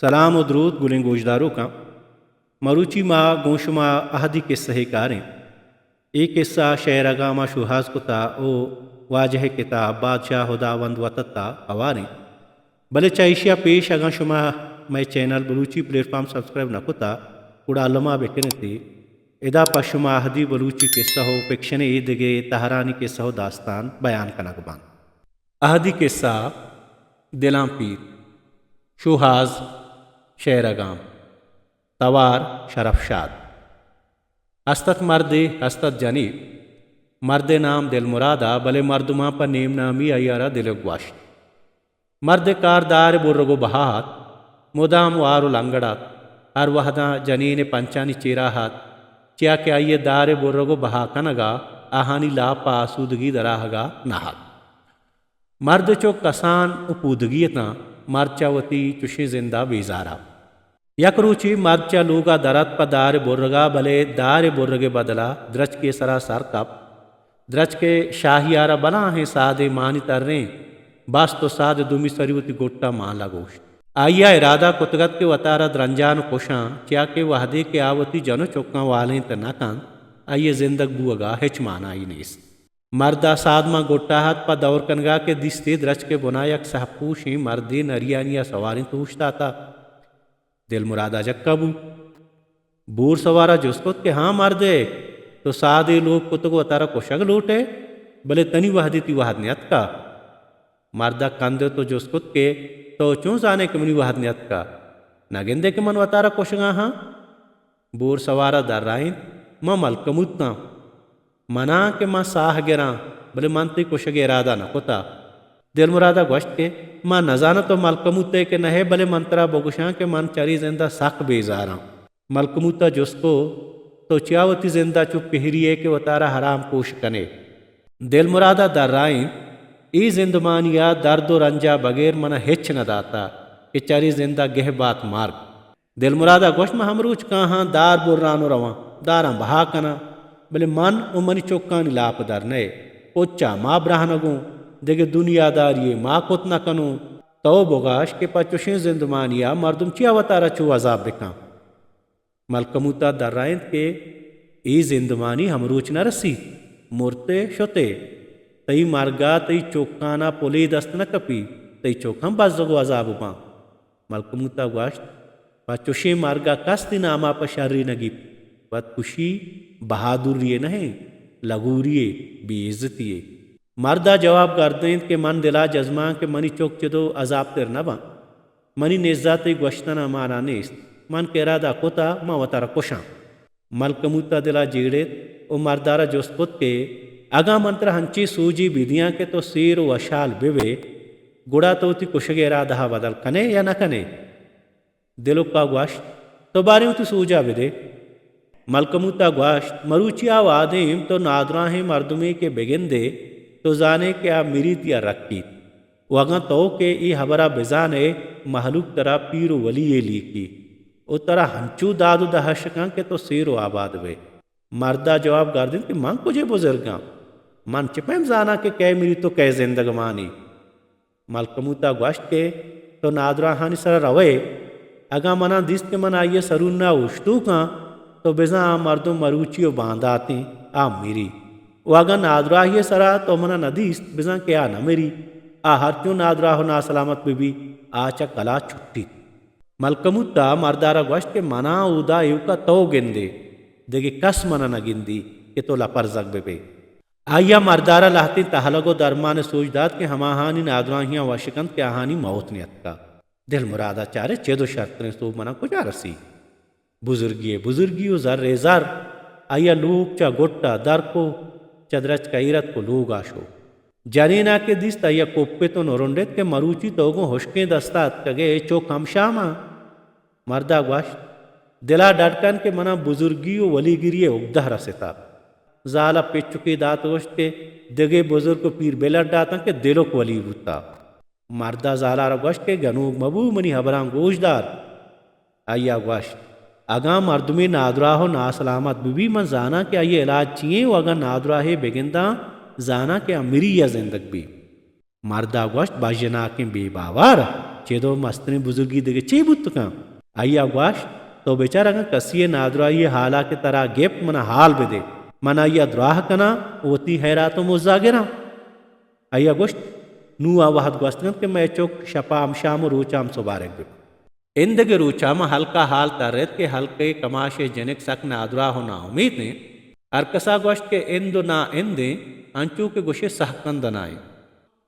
سلام و دروت گلیں گوشداروکاں۔ مروچی ما گوں شما اہدی قصہ ء کاریں۔ اے قصہ شئیر اگاں ما شوہاز کتا او واجہ کتاب بادشاہ ہداوند وتتا ہواریں۔ بلے چہ ایشی ء پیش اگاں شما مئے چینل بلوچی پلیٹ فارم سبسکرائب نہ کتا، گڑا الما بکنتے۔ ادا پہ شما اہدی بلوچی قصہ و فکشن ء اے دگہ تہرانی قصہ و داستان بیان کنگ بنت۔ اہدی قصہ دلاں پیر، شوہاز شئیر اگاں، توار شرف شاد۔ ہستت مردے، ہستت جنی۔ مردے نام دلمراد ء، بلے مردماں پہ نیم نامی آئی ء را دلک گوشت۔ مرد ء کار دار ء برگ و بہا ات، مدام وار و لنگڑ ات۔ ہر وہداں جنین ء پنچانی چیرا ات، چیا کہ آئی ء دار ء برگ و بہا کنگ ء آہانی لاپ ء آسودگی دراہگ ء نہ ات۔ مرد ء چک کسان و پودگی اتاں، مرچا وتی چشیں زند ء بیزار ات۔ یک روچے مرد چہ لوگ ء در ات پہ دار ء برگ ء، بلے دار ء برگ ء بدل ء درچکے ء سرا سر کپت۔ درچک ء شاہی ء را بلاہیں سادے مانی تریں بست و ساد ء دومی سری وتی گٹ ء مان لگوشت۔ آئی ء ارادہ کتگ ات کہ وتارا درنجان و کشاں، چیا کہ وہدے کہ آ وتی جن و چکاں والینت نہ کنت، آئی ء زندگ بوگ ء ہچ مانائی نیست۔ مرد ء ساد ماں گٹ ء ات پہ دور کنگ ء کہ دیستی درچک ء بنا یک سہب پوشیں مردے نریانی ء سواریں تو اوشتاتا۔ دلمراد ء جکا بو۔ بور سوار ء جست کت کہ ہاں مردے، تو سادے لوگ کتگ و ترا کشگ لوٹے، بلے تنی وہدی تی وہد نیتکا۔ مرد ء کندت و جست کت کہ تو چون زانے کہ منی وہد نیتکا؟ نہ گندے کہ من وتارا کشگا ہاں؟ بور سوار ء درائینت، من ملکموت آں۔ مناں کہ من ساہ گراں، بلے من تئی کشگ ء ارادہ نہ کتا۔ دلمراد ء گوشت کہ من نزاناں تو ملکموت ئے کہ نہ ئے، بلے من ترا بگوشاں کہ من چری زند ء سک بیزاراں۔ ملکموت ء جست کو، تو چیا وتی زند ء چو پہری ئے کہ وتارا حرام کوش کن ئے؟ دلمراد ء درائینت، اے زندمانی ء درد و رنج ء بغیر من ء ہچ نہ داتا کہ چری زند ء گہ بات مرگ۔ دلمراد ء گوشت، من ہمروچ کاہاں دار بران و رواں، داراں بہا کناں، بلے من و منی چکانی لاپ در نئے۔ پچا ما برہنگوں، دگہ دنیاداری ما کت نہ کنوں۔ تو بگاش کہ پہ چشیں زندمانی ء مردم چیا وتارا چو عذاب بکن؟ ملکموت ء درائینت کہ اے زندمانی ہمروچ نہ رسیت، مرتے شتے۔ تئی مرگ ء تئی چکان ء پلے دست نہ کپی، تئی چک ہم بزگ و عذاب باں۔ ملکموت ء گوشت، پہ چشیں مرگ ء کس تئی نام ء پہ شری نہ گیپت، وت کشی، بہادری یے نہ انت، لگوری یے، بے عزتی یے۔ مرد ء جواب گردینت کہ من دل ء جزماں کہ منی چک چدو عذاب تر نہ باں۔ منی نزا تئی گوشتن ء مانا نیست۔ من کہ ارادہ کتا، من وتارا کشاں۔ ملکموت ء دل ء جیڑت و مرد ء را جست کت کہ اگاں من ترا ہنچیں سوجے بدیاں کہ تو سیر و وشحال بہ بئے، گڑا تو وتی کشگ ء ارادہ ء بدل کن ئے یا نہ کن ئے؟ دلک ء گوشت، تو باریں وتی سوج ء بدے۔ ملکموت ء گوشت، مروچی آ وہدیم تو نادراہیں مردمے کہ بگندے، تو زانے کہ آ مریت یا رکیت۔ و اگاں تو کہ اے ہبر ء بزان ئے، مہلوک ترا پیر و ولی یے لیکی و ترا ہنچو داد و دہش کن کہ تو سیر و آباد بئے۔ مرد ء جواب گردینت کہ من کجے بزرگاں؟ من چہ پیم زاناں کہ کئے مریت و کئے زندگ مانی؟ ملکموت ء گوشت کہ تو نادراہانی سرا روئے، اگاں منا دیست کہ من آئی ء سرون ء اوشتوکاں، تو بزاں آ مردم مروچی و بانداتیں آ مری۔ و اگاں نادراہی ء سرا تو منا نہ دیست، بزاں کہ آ نہ مری۔ آ ہرچوں نادراہ و ناسلامت بہ بی، آ چہ کلا چھٹیت۔ ملکموت ء مردارا گوشت کہ منا اودا ایوکا تو گندے، دگہ کس منا نہ گندی کہ تو لپرزگ بہ بے۔ آئی ء مردارا لہتیں تہلگ و درمان ء سوج دات کہ ہماہانی نادراہیاں وش کنت کہ آہانی موت نیتکا۔ دلمراد ء چارے چد و شرتریں سوب منا کجا رسی؟ بزرگی ء بزرگی و زر ء زر۔ آئی ء لوگ چہ گٹ ء در کو، چہ درچک ء ایر اتک و لوگ ء شو۔ جنین ء کہ دیست، آئی ء کپت و نرنڈت کہ مروچی تو گوں ہشکیں دست ء اتکگ ئے، چک ہمشام ء۔ مرد ء گوشت، دل ء ڈڈ کن کہ منا بزرگی و ولیگری ء اگدہ رستہ۔ زال ء پچکے دات و گوشت کہ دگہ بزرگ و پیر بہ لڈاتاں کہ دلک ولی بوتا۔ مرد ء زال ء را گوشت کہ گنوک مہ بو، منی ہبراں گوش دار۔ آئی ء گوشت، اگاں مردمے نادراہ و ناسلامت بہ بی، من زاناں کہ آئی ء علاج چی ایں و اگاں نادراہے بہ گنداں، زاناں کہ آ مری یا زندگ بی۔ مرد ء گوشت، بژناکیں بے باور، چدو مستریں بزرگی دگہ چے بوت کن؟ آئی ءَ گوشت، تو بچار اگاں کسی ءِ نادراہی ءِ حال ءَ کہ ترا گپت، من ءَ حال بدے، من آئی ءَ دراہ کناں ءُ وتی ہیرات ءُ مزا گراں۔ آئی ءَ گوشت، نوں آ وہد گوستگ اَنت کہ مئے چک شپ ءَ ہم شام ءُ روچ ءَ ہم سبارگ بہ بنت۔ ایندگہ روچ ءَ ماں ہلک ءَ حال ترّ اِت کہ ہلک ءِ کماش ءِ جنک سک نادراہ ءُ ناامیت اِنت۔ ہر کس ءَ گوشت کہ ایند ءُ ناایند اِنت، انچو کہ گوشے سہکندنا اِنت۔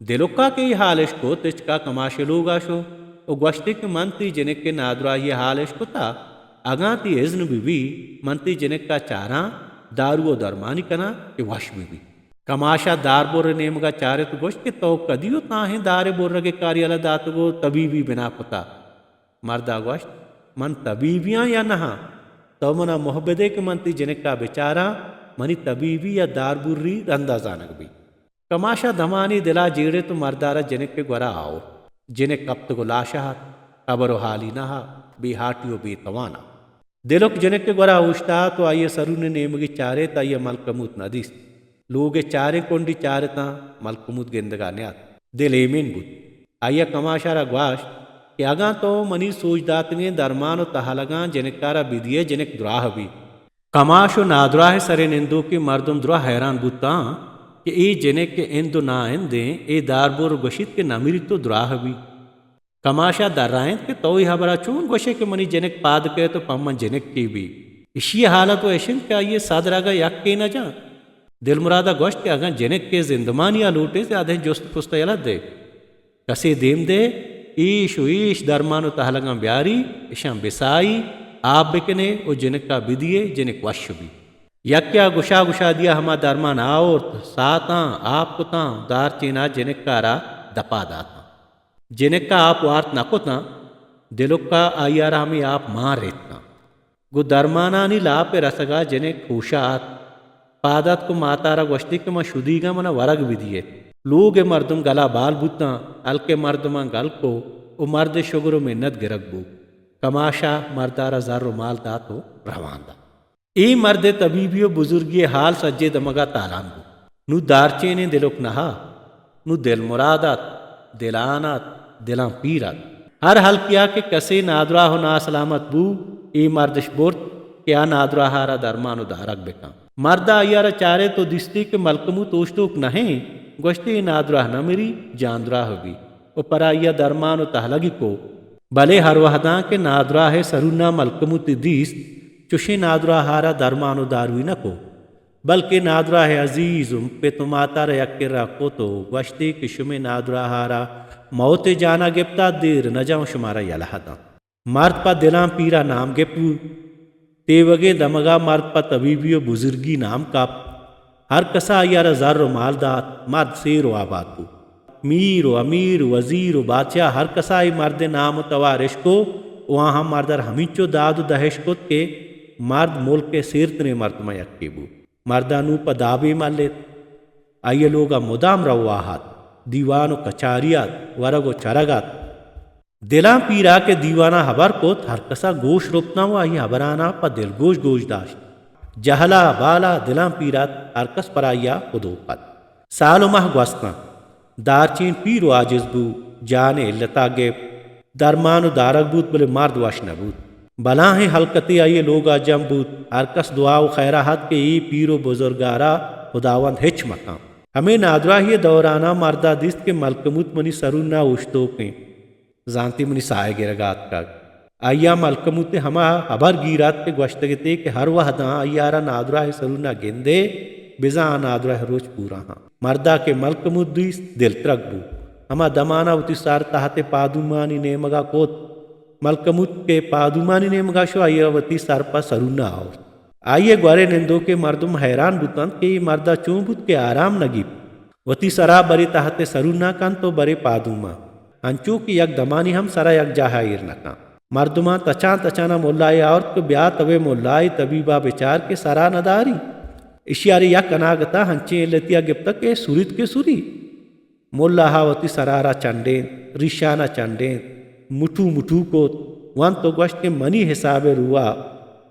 دلک ءَ کہ اے حال اِش کت، ہچک ءَ کماش ءِ لوگ ءَ شت ءُ گوشت ئے کہ من تئی جنک ءِ نادراہی ءِ حال اِش کت ءَ، اگاں تئی اذن بہ بیت، من تئی جنک ءَ چاراں، دارو ءُ درمانی کناں کہ وش بہ بیت۔ کماش ءَ داربر ءِ نیمگ ءَ چارت ءُ گوشت کہ تو کدی ءُ تاہیں دار ءِ برگ ءِ کار یلہ داتگ ءُ تبیبی بنا کتگ؟ مرد ءَ گوشت، من تبیبی آں یا نہ آں؟ تو من ءَ موہ بدے کہ من تئی جنک ءَ بچاراں، منی تبیبی یا داربری رند ءَ زانگ بیت۔ کماش ءَ دمانے دل ءَ جیڑ اِت ءُ مرد ءَ را جنک ءِ گور ءَ آورت۔ جنک کپتگ ءُ لاش ءَ اَت، ہبر ءُ حالی نہ اَت، بے ہاٹی ءُ بے توان اَت۔ دلک جنک ءِ گور ءَ اوشتات ءُ آئی ءِ سرون ءِ نیمگ ءَ چارت، آئی ءَ ملکموت نہ دیست۔ لوگ ءِ چاریں کنڈے چارتاں، ملکموت گندگ ءَ نیات۔ دل ایمن بوت۔ آئی ءَ کماش ءَ را گوشت کہ اگاں تو منی سوج داتگیں درمان ءُ تہلگاں جنک ءَ را بدیئے، جنک دراہ بیت۔ کماش ءُ نادراہ ءِ سر ءِ نندوکیں مردم دراہ حیران بوتاں کہ اے جنک کہ ایند ءُ ناایند اِنت، اے داربر گوشیت کہ نہ مریت ءُ دراہ بیت۔ کماش ءَ درائینت کہ تو اے ہبر ءَ چون گوش ئے کہ منی جنک پاد کئیت ءُ پہ من جنکے بیت؟ ایشی ءِ حالت وَ اِش اِنت کہ آئی ءِ سد رگ ءَ یکے نہ جنت۔ دلمراد ءَ گوشت کہ اگاں جنک ءِ زندمانی ءَ لوٹ ئے، زیادہیں جست پست ءَ یلہ دئے۔ کسے دیم دئے، ایش ءُ ایش درمان ءُ تہلگاں بیاری، اشاں بسائی، آپ بکنے ءُ جنک ءَ بدیئے، جنک وش بیت۔ یکے ءَ گشا گشادی ءَ ہما درمان آورت، ساتاں، آپ کتاں، دارچین ءَ جنک ءَ را دپ ءَ داتاں۔ جنک ءَ آپ وارت نہ کتاں، دلک ءَ آئی ءَ را ہمے آپ مان ریتکاں۔ گوں درمانانی لاپ ءِ رسگ ءَ جنک ہوش ءَ اَت۔ پاد اتک ءُ مات ءَ را گوشتی کہ من شدیگ آں، من ءَ ورگ بدیئے۔ لوگ ءِ مردم گل ءَ بال بوتاں، ہلک ءِ مردماں گل کو ءُ مرد ءِ شگر ءُ منت گرگ بوت۔ کماش ءَ مرد ءَ را زر ءُ مال دات ءُ روان دات۔ اے مرد ءِ تبیبی ءُ بزرگی ءِ ہال سجیں دمگ ءَ تالان بوت۔ نوں دارچینیں دلک نہ اَت، نوں دلمراد اَت، دلان اَت، دلاں پیر اَت۔ ہر ہلکے ءَ کہ کسے نادراہ ءُ ناسلامت بوت، اے مرد اِش برت کہ آ نادراہ ءَ را درمان ءُ دارگ بکن۔ مرد ءَ آئی ءَ را چارت ءُ دیستی کہ ملکموت اوشتوک نہ اِنت، گوشتی اے نادراہ نہ مری، جاندراہ بیت۔ ءُ پر آئی ءَ درمان ءُ تہلگی کو۔ بلے ہر وہداں کہ نادراہ ءِ سرون ءَ ملکموت ءَ دیست، چشیں نادراہ ءَ را درمان ءُ داروی نہ کو، بلکیں نادراہ ءِ عزیز ءُ پت ءُ مات ءَ را یک کرا کت ءُ گوشتی کہ شمے نادراہ ءَ را موت ءِ جان ءَ گپتا، دیر نہ جاں شمارا یلہ داں۔ مرد پہ دلاں پیر ءَ نام گپت بوت۔ تیوگیں دمگ ءَ مرد پہ تبیبی ءُ بزرگی نام کپت۔ ہر کس ءَ آئی ءَ را زر ءُ مال دات۔ مرد سیر ءُ آباد بوت۔ میر ءُ امیر ءُ وزیر ءُ بادشاہ ہر کس ءَ اے مرد ءِ نام ءُ توار اشکت ءُ آہاں مرد ءَ را ہمینچو داد ءُ دہش کت کہ مرد ملک ءِ سیرتریں مردماں یکے بوت۔ مرد ءَ نوں پہ دابے مل اِت۔ آئی ءِ لوگ ءَ مدام روا اَت۔ دیوان ءُ کچاری اَت، ورگ ءُ چرگ اَت۔ دلاں پیر ءَ کہ دیوان ءَ ہبر کت، ہر کس ءَ گوش رپتاں ءُ آئی ہبراناں پہ دلگوش گوش داشت۔ جہل ءَ بال ءَ دلاں پیر اَت، ہر کس پر آئی ءَ ہدوپ اَت۔ سال ءُ ماہ گوستاں۔ دارچین پیر ءُ عاجز بوت، جان ءِ علت ءَ گپت۔ درمان ءُ دارگ بوت، بلے مرد وش نہ بوت۔ بلاہیں ہلکتے آئی ءِ لوگ ءَ جم بوت۔ ہر کس دعا ءُ خیر ءَ اَت کہ اے پیر ءُ بزرگ ءَ را ہداوند ہچ مکن۔ ہمے نادراہی ءِ دوران ءَ مرد ءَ دیست کہ ملکموت منی سرون ءَ اوشتوک اِنت۔ زانتی منی ساہ ءِ گرگ ءَ اتکگ۔ آئی ءَ ملکموت ءِ ہما ہبر گیر اَت کہ گوشتگ اَت ئے کہ ہر وہداں آئی ءَ را نادراہ ءِ سرون ءَ گندئے، بزاں آ نادراہ ءِ روچ پورا اَنت۔ مرد ءَ کہ ملکموت دیست، دلترگ بوت۔ ہما دمان ءَ وتی سر تحت ءِ پادومانی نیمگ ءَ کت۔ ملکموت کہ پادومانی نیمگ ءَ شت، آئی ءَ وتی سر پہ سرون ءَ آورت۔ آئی ءِ گور ءِ نندوکیں مردم حیران بوت اَنت کہ اے مرد ءَ چون بوت کہ آرام نہ گیپت۔ وتی سر ءَ برے تحت ءِ سرون ءَ کنت ءُ برے پادوم ءَ۔ انچو کہ یک دمانے ہم سر ءَ یکجاہ ءَ ایر نہ کنت۔ مردماں تچان تچان ءَ ملا ءَ آورت کہ بیا توئے ملا ءِ تبیب ءَ بچار کہ سر ءَ نہ داری۔ ایشی ءَ را یک اناگت ءَ انچیں علتے ءَ گپتگ کہ سریت کہ سری۔ ملا ءَ وتی سر ءَ را چنڈینت، ریشان ءَ چنڈینت، مٹو مٹو کت، ونت ءُ گوشت کہ منی حساب ءِ رو ءَ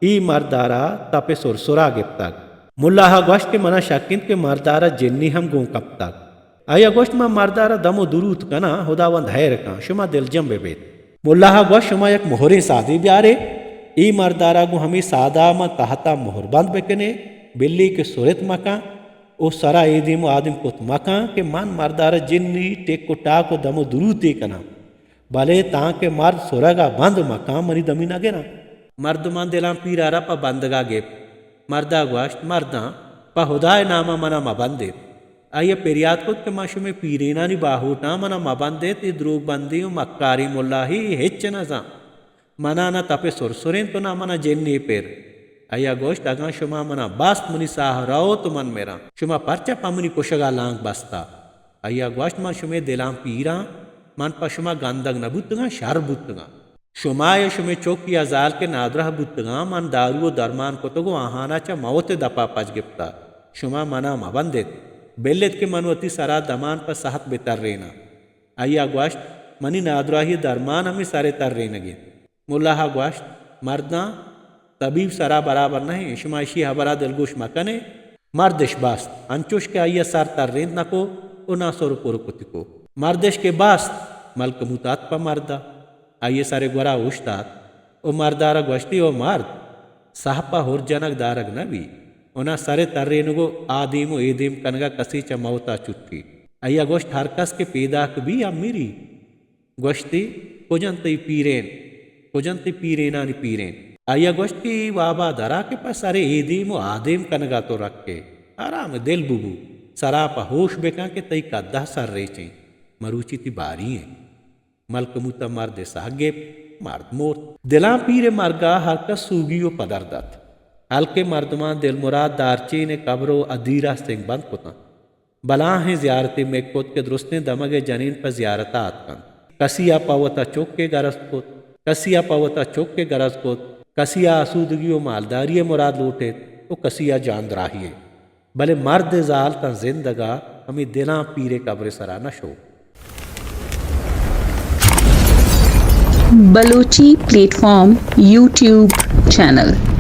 اے مرد ءَ را تپ ءِ سرسر ءَ گپتگ۔ ملا ءَ گوشت کہ من ءَ شک اِنت کہ مرد ءَ را جنے ہم گون کپتگ۔ آئی ءَ گوشت، من مرد ءَ را دم ءُ دروت کناں، ہداوند ہیر کن، شما دلجم بہ بیت۔ ملا ءَ گوشت، شما یک مہریں سادے بیارے، اے مرد ءَ را گوں ہمے ساد ءَ من تحت ءَ مہر بند بہ کنے، بلے کہ سرت مکن ءُ سر ءَ اے دیم ءُ آ دیم کت مکن کہ من مرد ءَ را جنی ٹک ءُ ٹاک ءُ دم ءُ دروتے کناں۔ بلے تانکہ مرد سرگ ءَ بند مکن، منی دمی نہ گراں۔ مردماں دلاں پیر ءَ را پہ بندگ ءَ گپت۔ مرد ءَ گوشت، مرداں، پہ ہدائے نام ءَ من ءَ مہ بندیت۔ آئی ءَ پریات کت کہ من شمئے پیرینانی باہوٹاں، من ءَ مہ بندیت، اے دروگ بندیں ءُ مکاریں ملاہے، اے ہچ نہ زان۔ من ءَ نہ تپے سرسرینت ءُ نہ من ءَ جنے پر۔ آئی ءَ گوشت، اگاں شما من ءَ بست، منی ساہ روت ءُ من مراں۔ شما پرچا پہ منی کشگ ءَ لانک بستہ؟ آئی ءَ گوشت، من شمئے دلاں پیراں، من پہ شما گندگ نہ بوتگاں، شر بوتگاں۔ شما ءُ شمئے چک یا زال کہ نادراہ بوتگاں، من دارو ءُ درمان کتگ ءُ آہاں ءَ چہ موت ءِ دپ ءَ پچ گپتہ۔ شما من ءَ مہ بندیت، بل ایت کہ من وتی سر ءَ دمان پہ سہت بہ تریناں۔ آئی ءَ گوشت، منی نادراہی ءِ درمان ہمے سر ءِ ترینگ انت۔ ملا ءَ گوشت، مرداں، طبیب سر ءَ برابر نہ انت، شما اشی ہبر ءَ دلگوش مہ کن ئے۔ مرد اش بست، انچوش کہ آئی ءَ سر ترینت نہ کو ءُ نہ سر ءُ پر کتی کو۔ مرد اش کہ بست، ملکموت ات پہ مرد ءَ، آئی ءِ سر ءِ گور ءَ اوشتات ءُ مرد ءَ را گوشتی، او مرد، سہپ ءَ ہر جنگ دارگ نہ بی ءُ نہ سر ءِ ترینگ ءُ آ دیم ءُ اے دیم کنگ ءَ کسے چہ موت ءَ چٹی۔ آئی ءَ گوشت، ہر کس کہ پیداک بی، آ مری۔ گوشتی، کجن تئی پیرین؟ کجن تئی پیرینانی پیرین؟ آئی ءَ گوشت کہ اے واب ءَ درا کہ پہ سر ءِ اے دیم ءُ آ دیم کنگ ءَ تو رکے۔ آرام دل ببو، سر ءَ پہ ہوش بکن کہ تئی کد ءَ سر ریچیں، مروچی تئی باری ایں۔ ملکموت ءَ مرد ءِ ساہ گپت، مرد مرت۔ دلاں پیر ءِ مرگ ءَ ہر کس سوگی ءُ پدر دات۔ ہلکیں مردماں دلمراد دارچین ءِ قبر ءُ ادیر ءَ سنگ بند کتاں۔ بلاہیں زیارتے مک کت کہ درستیں دمگ ءِ جنین پہ زیارت ءَ اتکنت۔ کسی ءَ پہ وت ءَ چکے گرز کت، کسی ءَ پہ وت ءَ چکے گرز کت، کسی ءَ آسودگی ءُ مالداری ءِ مراد لوٹیت ءُ کسی ءَ جاندراہی ءِ۔ بلے مرد ءِ زال تاں زندگ ءَ ہمے دلاں پیر ءِ قبر ءِ سرا نہ شو۔ Balochi platform YouTube channel.